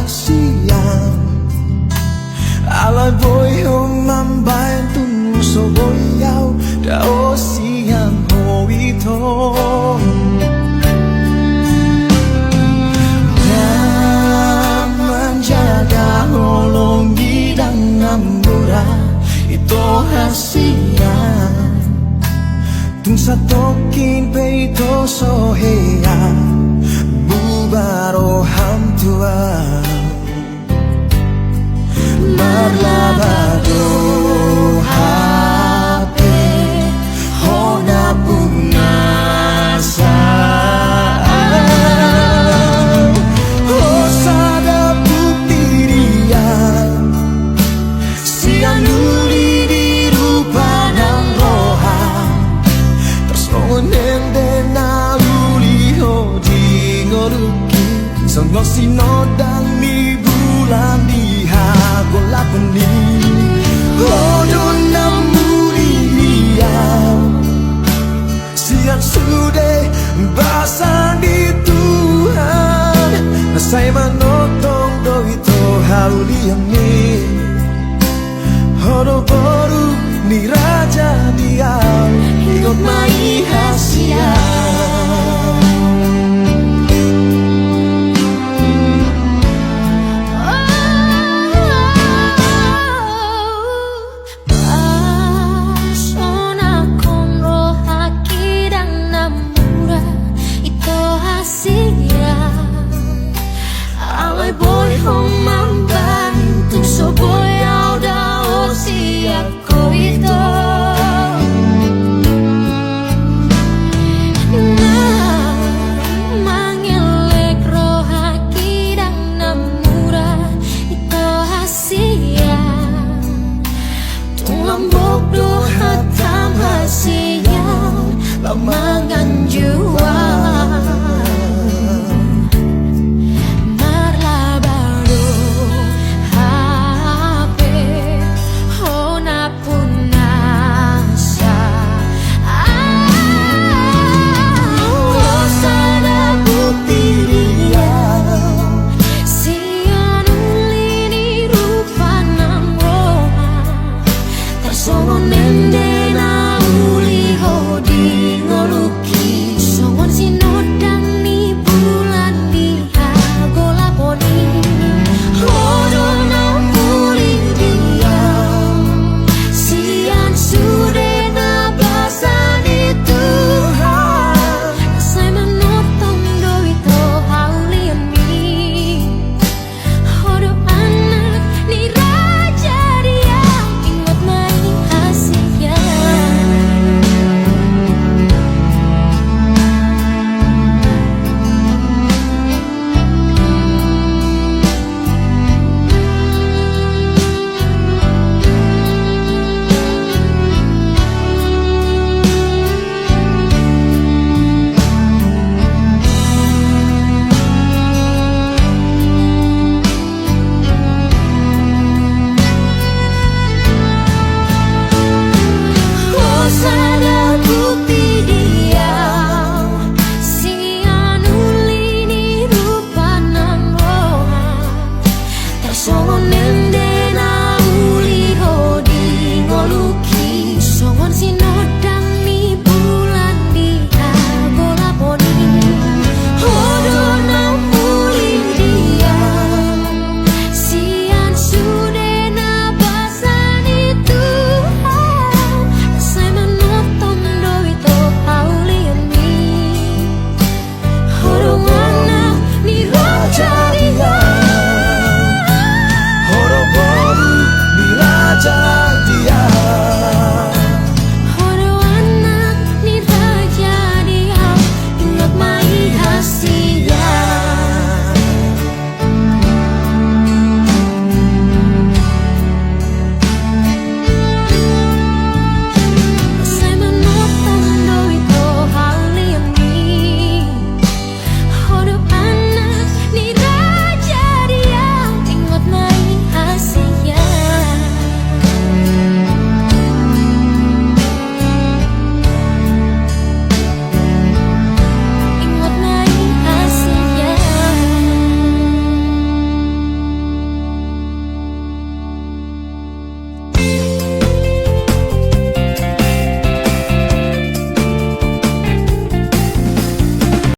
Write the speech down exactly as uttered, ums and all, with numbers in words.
sian. Alai boi ho mambaen, tung so boi au dao sian ho ito. Na manjaga holong i ndang na mura, ito hasian. Tung satongkin pe ito so hea, muba roham tu au. Marlaba do hape ho na punasa. Ho sada bukti dia sian uli ni rupa nang roha. Tarsongon ende na uli ho di ngolungki, songon sinondang ni bulan di hagolapon i. Ho do na mulia sian sude basa ni Tuhan, na sai manongtong do ito haulian i. Ho do boru ni raja di au, ingot ma i hasian. Pasonanghon rohangki, ndang na mura ito hasian. Alai boi ho